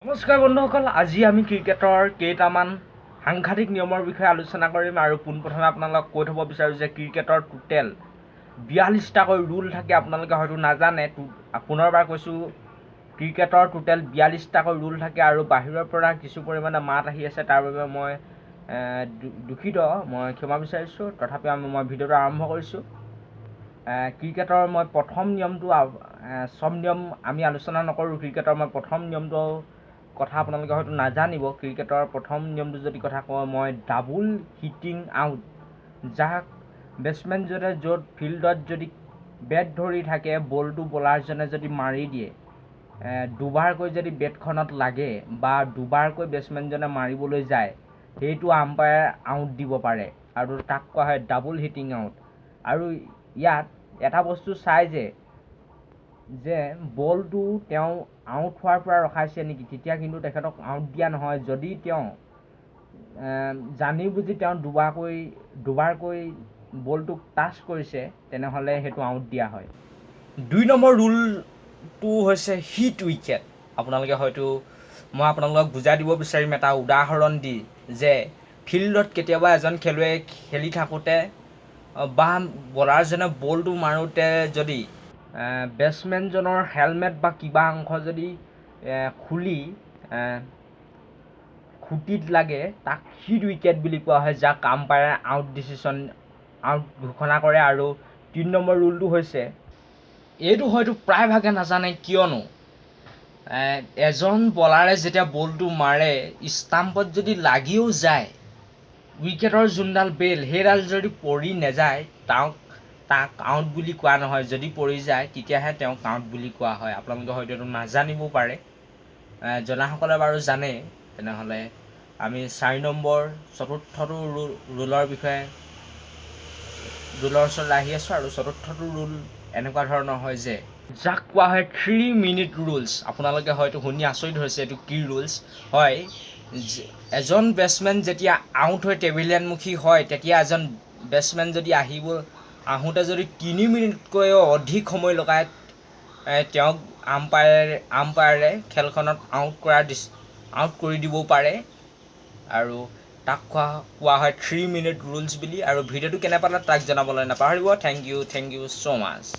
নমস্কাৰ বন্ধুসকল, আজি আমি ক্ৰিকেটৰ কেইটামান সাংঘাতিক নিয়মৰ বিষয়ে আলোচনা কৰিম। আৰু পোনপ্ৰথমে আপোনালোকক কৈ থ'ব বিচাৰোঁ যে ক্ৰিকেটৰ টোটেল 42টাকৈ ৰুল থাকে। আপোনালোকে হয়তো নাজানে। পুনৰবাৰ কৈছোঁ, ক্ৰিকেটৰ টোটেল 42টাকৈ ৰুল থাকে। আৰু বাহিৰৰ পৰা কিছু পৰিমাণে মাত আহি আছে, তাৰ বাবে মই দুখিত, মই ক্ষমা বিচাৰিছোঁ। তথাপি মই ভিডিঅ'টো আৰম্ভ কৰিছোঁ। ক্ৰিকেটৰ মই প্ৰথম নিয়মটো, চব নিয়ম আমি আলোচনা নকৰোঁ। ক্ৰিকেটৰ মই প্ৰথম নিয়মটো কথা আপোনালোকে হয়তো নাজানিব। ক্ৰিকেটৰ প্ৰথম নিয়মটো যদি কথা কওঁ মই, ডাবুল হিটিং আউট, যাক বেটছমেনজনে য'ত ফিল্ডত যদি বেট ধৰি থাকে, বলটো বলাৰজনে যদি মাৰি দিয়ে, দুবাৰকৈ যদি বেটখনত লাগে বা দুবাৰকৈ বেটছমেনজনে মাৰিবলৈ যায়, সেইটো আম্পায়াৰ আউট দিব পাৰে আৰু তাক কোৱা হয় ডাবুল হিটিং আউট। আৰু ইয়াত এটা বস্তু চাই যে বলটো তেওঁ আউট হোৱাৰ পৰা ৰখাইছে নেকি, তেতিয়া কিন্তু তেখেতক আউট দিয়া নহয়। যদি তেওঁ জানি বুজি তেওঁ দুবাৰকৈ বলটোক টাচ কৰিছে, তেনেহ'লে সেইটো আউট দিয়া হয়। 2 নম্বৰ ৰুলটো হৈছে হিট উইকেট। আপোনালোকে হয়তো, মই আপোনালোকক বুজাই দিব বিচাৰিম এটা উদাহৰণ দি যে ফিল্ডত কেতিয়াবা এজন খেলুৱৈয়ে খেলি থাকোঁতে বা বলাৰজনে বলটো মাৰোঁতে যদি বেটছমেনজনৰ হেলমেট বা কিবা অংশ যদি খুলি খুটিত লাগে, তাক হিট উইকেট বুলি কোৱা হয়, যাক আম্পায়াৰে আউট ডিচিশ্যন, আউট ঘোষণা কৰে। আৰু 3 নম্বৰ ৰুলটো হৈছে, এইটো হয়তো প্ৰায়ভাগে নাজানে, কিয়নো এজন বলাৰে যেতিয়া বলটো মাৰে, ষ্টাম্পত যদি লাগিও যায়, উইকেটৰ যোনডাল বেল, সেইডাল যদি পৰি নাযায়, তাক আউট বুলি কোৱা নহয়। যদি পৰি যায়, তেতিয়াহে তেওঁক আউট বুলি কোৱা হয়। আপোনালোকে হয়তো এইটো নাজানিবও পাৰে, জনাসকলে বাৰু জানে। তেনেহ'লে আমি 4 নম্বৰ, চতুৰ্থটো ৰুলৰ বিষয়ে, ৰুলৰ ওচৰলৈ আহি আছোঁ। আৰু চতুৰ্থটো ৰুল এনেকুৱা ধৰণৰ হয় যে যাক কোৱা হয় 3 মিনিট ৰুলছ। আপোনালোকে হয়তো শুনি আচৰিত হৈছে, এইটো কি ৰুলছ হয়। এজন বেটছমেন যেতিয়া আউট হৈ পেভিলিয়নমুখী হয়, তেতিয়া এজন বেটছমেন যদি আহিব, আহোঁতে যদি 3 মিনিটতকৈও অধিক সময় লগায়, তেওঁক আম্পায়াৰে খেলখনত আউট কৰি দিবও পাৰে আৰু তাক কোৱা হয় 3 মিনিট ৰুলছ বুলি। আৰু ভিডিঅ'টো কেনে পালে তাক জনাবলৈ নাপাহৰিব। Thank you, thank you so much.